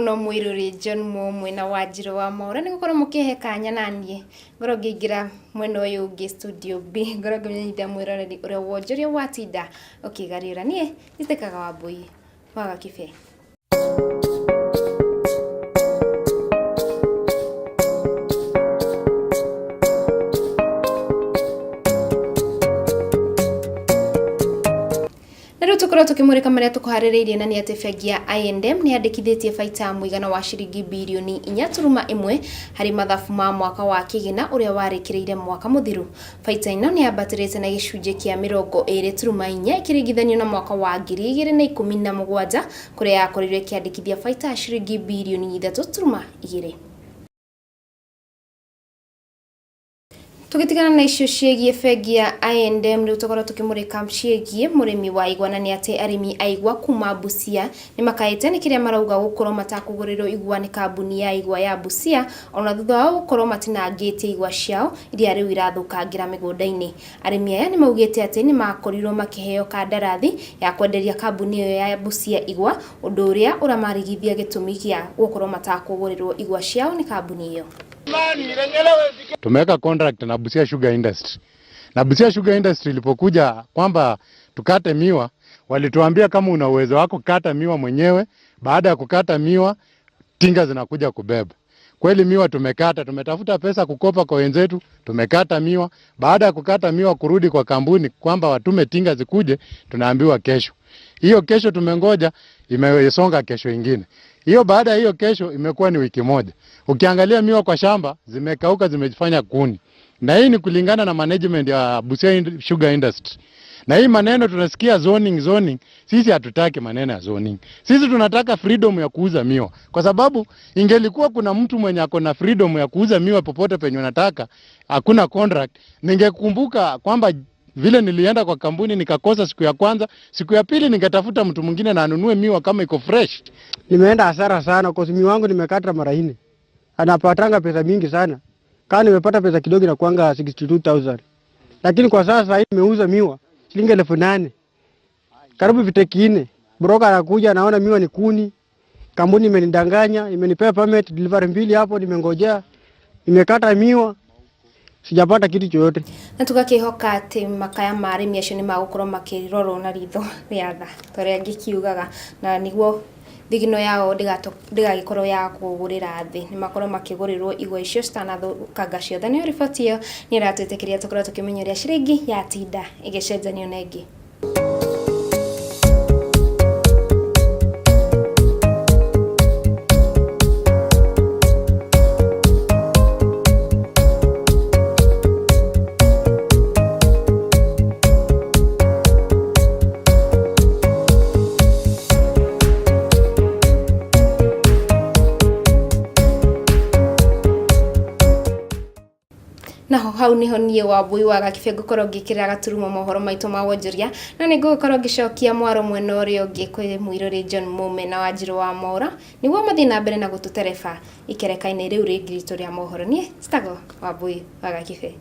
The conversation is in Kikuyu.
Mũno mũirũrĩ John Mũmwe na Wanjirũ wa Mwaũra nĩ gũkorwo mũkĩhe kanya naniĩ ngorwo ngĩingĩra mwena ũyũ ũngĩ studio B, ngorwo ngĩmenyithia mwĩroreri ũrĩa wonjoria watinda ũkĩgariũra. Niĩ njĩtĩkaga Wambũi wa Gakibe. Na rĩu tũkorwo tũkĩmũrĩka marĩa tũkũharĩrĩirie na nĩ atĩ bengi ya I&M nĩ yandĩkithĩtie baita ya mũigana wa ciringi birioni 4.1 harĩ mathabu ma mwaka wa kĩgĩna ũrĩa warĩkĩrĩire mwaka mũthiru. Baita ĩno nĩ yambatĩrĩte na gĩcunjĩ kĩa 20.4 ĩkĩringithanio na mwaka wa 2017 kũrĩa yakorirwo ĩkĩandĩkithia baita ya ciringi birioni 3.2. Tũgĩtigana na icio ciĩgiĩ bengi ya I&M rĩu tũkorwo tũkĩmũrĩka ciĩgiĩ mũrĩmi wa igwa na nĩ atĩ arĩmi a igwa kuma Busia nĩ makaĩte nĩ kĩrĩa marauga gũkorwo matakũgũrĩrwo igwa nĩ kambuni ya igwa ya Busia ona thutha wao gũkorwo matinangĩtie igwa ciao iria rĩu irathũkangĩra mĩgũnda-inĩ. Arĩmi aya nĩ maugĩte atĩ nĩ makorirwo makĩheo kandarathi ya kwenderia kambuni ĩyo ya Busia igwa ũndũ ũrĩa ũramarigithia gĩtũmi gĩa gũkorwo matakũgũrĩrwo igwa ciao nĩ kambuni ĩyo. Tumeweka contract na Busia Sugar Industry. Na Busia Sugar Industry ilipokuja kwamba tukate miwa, walituambia kama una uwezo wako kata miwa mwenyewe. Baada ya kukata miwa, tinga zinakuja kubeba. Kweli miwa tumekata, tumetafuta pesa kukopa kwa wenzetu, tumekata miwa. Baada ya kukata miwa kurudi kwa kampuni kwamba watume tinga zikuje, tunaambiwa kesho. Hiyo kesho tumengoja, imesonga kesho ingine. Hiyo baada ya hiyo kesho imekuwa ni wiki moja. Ukiangalia miwa kwa shamba zimekauka, zimejifanya kuni. Na hii ni kulingana na management ya Busia Sugar Industry. Na hii maneno tunasikia zoning zoning, sisi hatutaki maneno ya zoning. Sisi tunataka freedom ya kuuza miwa, kwa sababu ingelikuwa kuna mtu mwenye ako na freedom ya kuuza miwa popote penye unataka, hakuna contract, ningekumbuka kwamba vile nilienda kwa kampuni nikakosa siku ya kwanza, siku ya pili ningetafuta mtu mwingine na anunue miwa kama iko fresh. Nimeenda hasara sana kwa miwa wangu nimekata mara 4. Anapatanga pesa mingi sana. Kama nimepata pesa kidogo inakuanga 62,000. Lakini kwa sasa hii nimeuza miwa shilingi 8,000. Karibu viteki 4. Broker anakuja anaona miwa ni kuni. Kampuni imenidanganya, imenipea permit delivery 2 hapo nimengojea. Nimekata miwa. Sijapata kitu chochote. Na tugakihoka ati makaya ma arĩmi acio nĩ magũkorwo makĩrorwo na ritho rĩa tha ta ũrĩa ngĩkiugaga, na nĩguo thigino yao ndĩgagĩkorwo ya kũgũrĩra thĩ, nĩ makorwo makĩgũrĩrwo igwa icio citanathũkanga ciothe. Nĩyo riboti ĩyo nĩ ĩratwĩtĩkĩria tũkorwo tũkĩmenya ũrĩa ciringi yatinda ĩgĩcenjanio na ĩngĩ. Naho hau niho niĩ Wambui wa Gakibe ngũkorwo ngĩkĩra gaturumo mohoro maitũ ma wonjoria, na nĩ ngũgĩkorwo ngĩcokia mwaro mwena ũrĩa ũngĩ kwĩ mũirũrĩ John Mume na Wanjirũ wa Mwaũra nĩguo mathiĩ na mbere na gũtũtereba ikereka-inĩ rĩu rĩngĩ ritũ rĩa mohoro. Niĩ njĩtagwo Wambui wa Gakibe.